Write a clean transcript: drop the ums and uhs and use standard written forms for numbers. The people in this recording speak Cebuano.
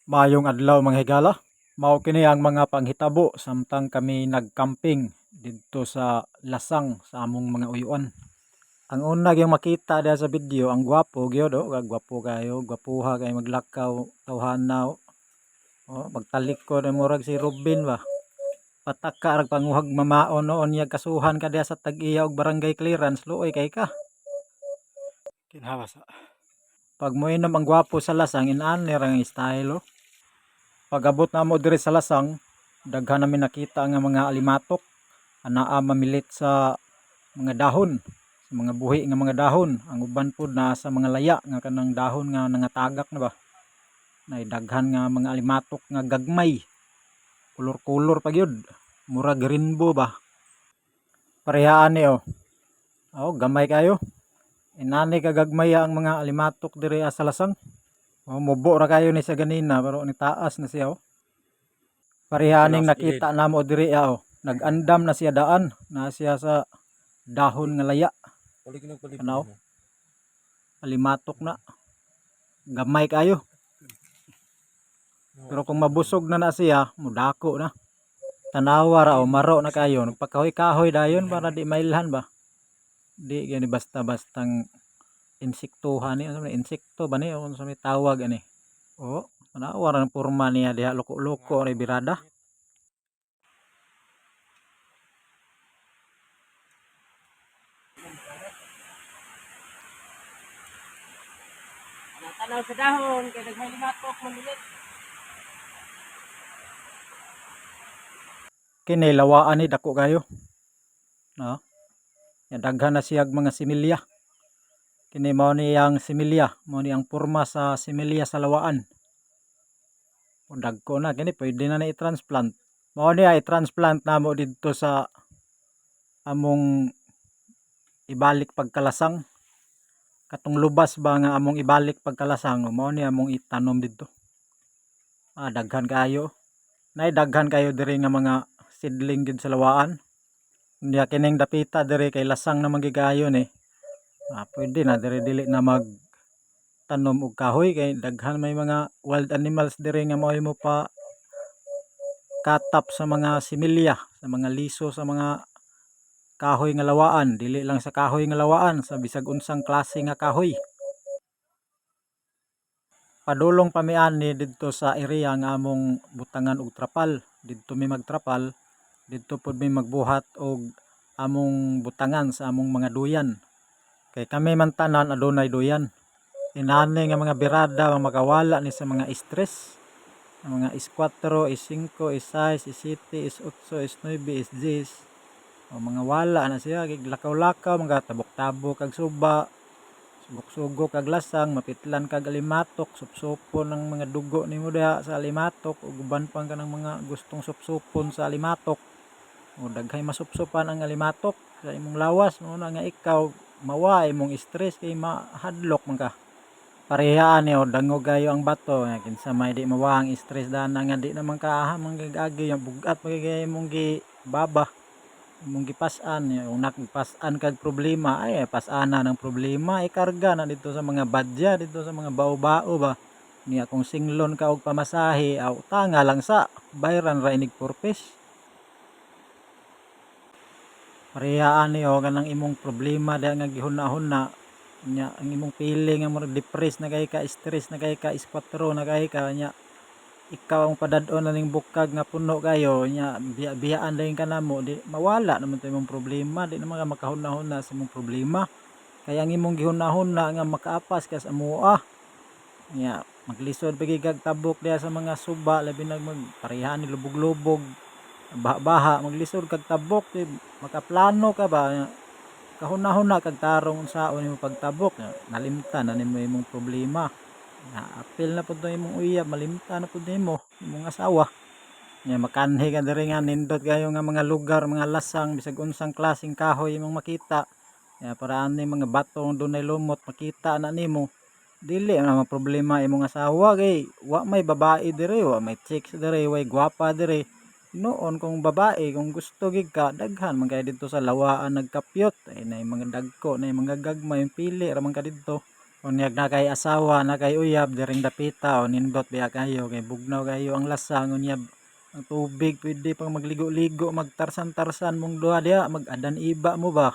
Maayong adlaw, mga higala. Mao kini ang mga panghitabo samtang kami nagcamping didto sa lasang sa among mga uyuan. Ang una gyud makita diha sa video, ang gwapo gyud oh, gwapo kayo, gwapuha kay maglakaw tawhana oh. Oh, magtalikod na murag si Robin ba. Pataka rag panguhag mamaon noon niya, kasuhan ka diha sa tag-iya og barangay clearance, luoy kay ka. Kinhawa sa. Pag moinom ang gwapo sa lasang, inaan ni ang style oh. Pag-abot namo diri sa lasang, daghan namin nakita nga mga alimatok. Anaa mamilit sa mga dahon, sa mga buhi nga mga dahon. Ang uban pod naa sa mga laya nga kanang dahon nga nangatagak na ba. Nay daghan nga mga alimatok nga gagmay. Kulor-kulor pa gyud. Murag rainbow ba. Parehaan ni oh. Oh, gamay kayo. Inani ka gagmay ang mga alimatok diri sa lasang. Oh, mubo ra kayo ni sa ganina pero ni taas na siya oh. Parehaning nakita namo diri oh. Nag-andam na siya daan, na siya sa dahon nga laya. Ano? Alimatok na. Gamay kayo. Pero kung mabusog na na siya, mudako na. Tanawa ra o maro na kayo. Nagpakahoy-kahoy dayon para di mailhan ba. Di gani basta-bastang insektuhan ni, ano man, insekto ba ni o sa may tawag ani. Oh, tanawa ra ang porma niya diha, loko-loko ni birada. Tanaw sa dahon kay daghay limatok mamilit. Kini lawaan ni dako kayo. No? Ya daghan na siyag mga similya. Kini mao ni ang similya, mao ni ang porma sa similya sa lawaan. O dagko na kini, pwede na na i-transplant. Mao ni ay i-transplant namo didto sa among ibalik pagkalasang. Katong lubas ba nga among ibalik pagkalasang, mao ni among itanom didto. Ah, daghan kayo. Nay daghan kayo diri nga mga seedling gid sa lawaan. Unya kining dapita diri kay lasang naman gigayon eh. Ah, pwede na diri, dili na mag tanom og kahoy kay daghan may mga wild animals diri nga mao'y mo pa katap sa mga similya, sa mga liso, sa mga kahoy nga lawaan, dili lang sa kahoy nga lawaan, sa bisag unsang klase nga kahoy. Padulong pa mi ani didto sa area nga among butangan og trapal. Didto mi magtrapal, didto pod mi magbuhat og among butangan sa among mga duyan. Kay kami man tanan adunay duyan. Inani nga mga birada ang makawala ni sa mga stress. Ang mga is-4, is-5, is-6, is-7, is-8, is-9, is-10. O mga wala na siya, lakaw-lakaw, mga tabok-tabok kag suba, sugok-sugok kag lasang, mapitlan kag alimatok, supsupon ng mga dugo nimo diha sa alimatok, ug uban pang kanang mga gustong supsupon sa alimatok. O daghay masupsupan ang alimatok sa imong lawas, mo na nga ikaw mawa imong stress kay mahadlok man ka. Parehaan ni o dangog kayo ang bato, nga kinsa may di mawa ang stress dana nga di naman ka aha man gigagi yung bugat magigay imong gi baba, imong gipas-an. Yung nagpas-an kag problema, ay pas-ana ng problema, ikarga na dito sa mga badya, dito sa mga bao-bao ba. Niya kung singlon ka og pamasahe, aw tanga lang sa bayran ra inig purpose. Parehaan ni o kanang imong problema diha nga gihuna-huna nya, ang imong feeling nga murag depressed na kay ka, stress na kay ka, is-4 na kay ka, nya ikaw ang padad-on na ning bukag nga puno kayo, nya biya-biyaan dayon ka namo, di mawala naman to imong problema, di naman ka makahuna-huna sa imong problema. Kaya ang imong gihuna-huna nga makaapas ka sa amoa. Nya maglisod pa gyud kag tabok diha sa mga suba, labi nag magparehan ni lubog-lubog, baha-baha, maglisod kag tabok, di makaplano ka ba, kahuna-huna kag tarong unsaon nimo pagtabok, nalimtan na nimo imong problema. Naapil na pud to imong uyab, malimtan na pud nimo imong asawa. Nya makanhi ka diri nga nindot kayo nga mga lugar, mga lasang, bisag unsang klaseng kahoy imong makita. Nya para ani mga batong dunay lumot makita na nimo. Dili na problema imong asawa kay wa may babae diri, wa may chicks diri, way gwapa diri. Noon kung babae, kung gusto gid ka, daghan man kay didto sa lawaan nagkapyot. Ay nay mga dagko, nay mga gagmay, pili ra man ka didto. Unyag naa kay asawa, naa kay uyab diring dapita o nindot biya kayo kay bugnaw kayo ang lasang. Unya ang tubig pwede pang magligo-ligo, magtarsan-tarsan mong duha diha, mag-adan iba mo ba.